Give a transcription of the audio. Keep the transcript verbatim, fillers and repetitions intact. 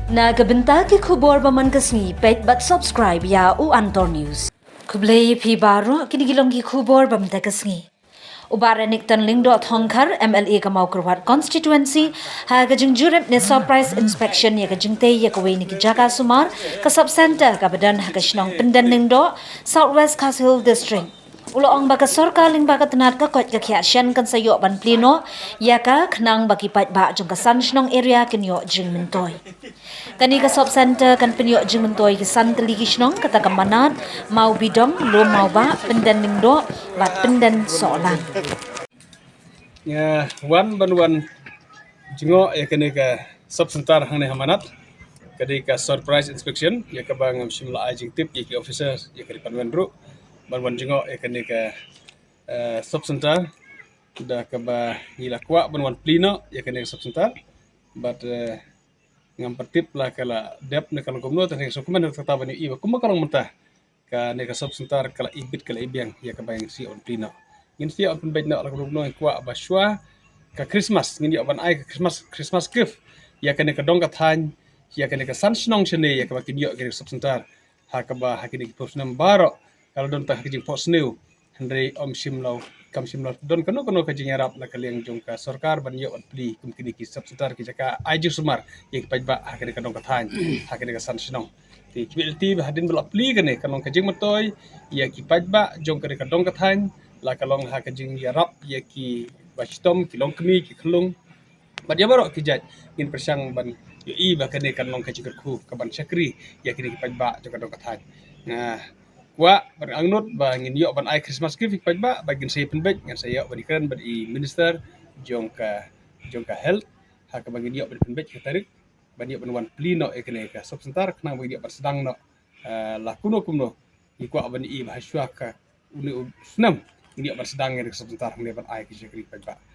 Na ka bynta ki khubor ba man ka sngi, peit bad subscribe ïa u Antor News. Khublei phi baroh, kine ki long ki khubor ba man ka sngi. U Bah Renikton Lyngdoh Thongkhar, M L A ka Mawkyrwat Constituency, ha ka jingjurip ne surprise inspection ïa ka jingtei ïa kawei na ki jaka sumar, ka sub center kaba don ha ka shnong Pyndenlyngdoh, South West Khasi Hills District. U la ong ba ka sorkar lyngba ka tnat ka koit ka khiah shen kan sa ïoh ban plie noh ïa ka, khnang ba ki paidbah jong ka san shnong area kin ïoh jingmyntoi. Kane ka sub center kan pynïoh jingmyntoi ki san tylli ki shnong, kata ka Manad, Mawbidong, Lum Mawbah, Pyndenlyngdoh bad Pyndensohlang. Nga wan ban wan jngoh ïa kane ka sub center hangne ha Manad. Ka dei ka surprise inspection, ïa kaba ngam shym la ai jingtip ïa ki officer, ïa ka dei ban wan ruh ban wan jngoh ïa kane ka, eh, sub center, da kaba ngi la kwah ban wan plie noh ïa kane ka sub center. Bad, eh, ngam pat tip la ka la dep ne ka long kumno, te nga sngewkmen kata ban ïohi ba kumba ka long mynta, kane ka sub center ka la ibit, ka la ibiang ïa kaba ngin sa ïoh ban plie noh. Ngin sa ïoh ban pynbeit noh la kumno kumno. Ngi kwah ba shwa ka Christmas ngin ïoh ban ai ka Christmas, Christmas gift ïa kane ka dong ka thaiñ, ïa kane ka san shnong shane, ïa kaba kin ïoh kane ka sub center. Ha kaba ha kine ki phew snem baroh ka la don tang ha ka jingphohsniew, hynrei ym shym la, kam shym la don kano kano ka jingïarap na ka liang jong ka sorkar ban ïoh ban plie kum kine ki sub center, ki jaka ai jingsumar ïa ki paidbah ha kane ka dong ka thaiñ, ha kane ka san shnong. Te kiba ïa lynti ba hadien ba la plie kane, kan long ka jingmyntoi ïa ki paidbah jong kane ka dong ka thaiñ, la ka long ha ka jingïarap ïa ki ba shitom, ki longkmie, ki khyllung, bad ïa baroh ki jait. Ngin pyrshang ban ïohi ba kane kan long ka jingkyrkhu kaban shakri ïa kine ki paidbah jong ka dong ka thaiñ. Nga kwah bad angnud ba ngin ïoh ban ai Christmas gift ïa ki paidbah, ba ngin sa ïa pynbeit, ngin sa ïoh ban ïakren bad i minister jong ka, jong ka health, ha kaba ngin ïoh ban pynbeit ka tarik ban ïoh ban wan plie noh ïa kane ka sub center, khnang ba ngin ïoh ban sdang noh, eh, la kumno kumno. Ngi kwah ban ïohi ba ha shwa ka une u snem ngin ïoh ban sdang ïa ka sub center hangne ban ai ka shakri paidbah.